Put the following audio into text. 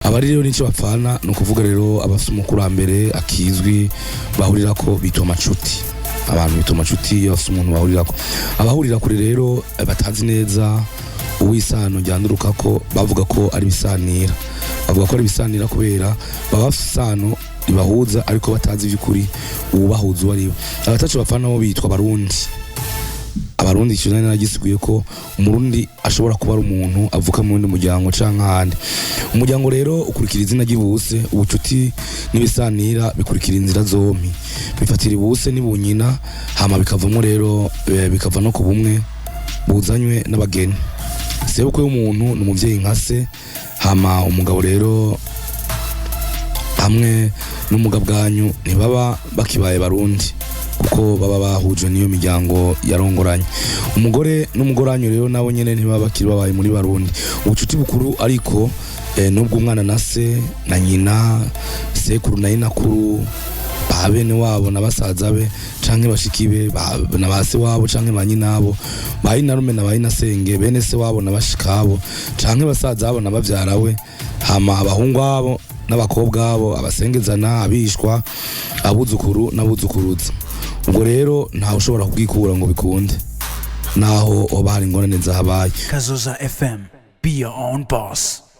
Abari rero n'icyo bapfana ni ukuvuga rero abafite umukurambere akizwi bahurirako bitwa amacuti. Abantu bitwa amacuti iyo bafite umuntu bahurirako. Abahurira kure rero batazi neza uw'isano ryandurukako, bavuga ko ari ibisanira. Bavuga ko ari ibisanira kubera baba bafite isano ribahuza, ariko batazi ivy'ukuri uwubahuza uwo ari we. Abataco bapfana nabo bitwa Abarundi. Abarundi, icyo nari nagisiguye ko Umurundi ashobora kuba ari umuntu avuka mu wundi muryango canke ahandi. Umuryango rero ukurikira izina ry'ibuse. Ubucuti n'ibisanira bikurikira inzira zompi, bifatira ibuse n'ibunyina, hama bikavamo rero bikava no ku bumwe buzanywe n'abageni. Sebukwe w'umuntu ni umuvyeyi nka se. Hama umugabo rero hamwe n'umugabwanyu ntibaba bakibaye Barundi, kuko baba bahuje n'iyo miryango yarongoranye. Umugore n'umugoranyu rero nabo nyene ntibaba bakiri babaye muri Barundi. Ubucuti bukuru ariko nubwo umwana na se na nyina, sekuru na nyinakuru, ba bene wabo na basaza be canke bashiki be, na ba se wabo canke ba nyinabo, ba nyinarume na ba nyinasenge, bene se wabo na bashikabo canke basaza babo na bavyara we, hama abahungu abo n'abakobwa abo, abasengezana, abishwa, abuzukuru n'abuzukuruza. Ubwo rero ntawe ushobora kubwikura ngo bikunde, naho hoba hari ingorane zahabaye. Kazoza FM. Be your own boss.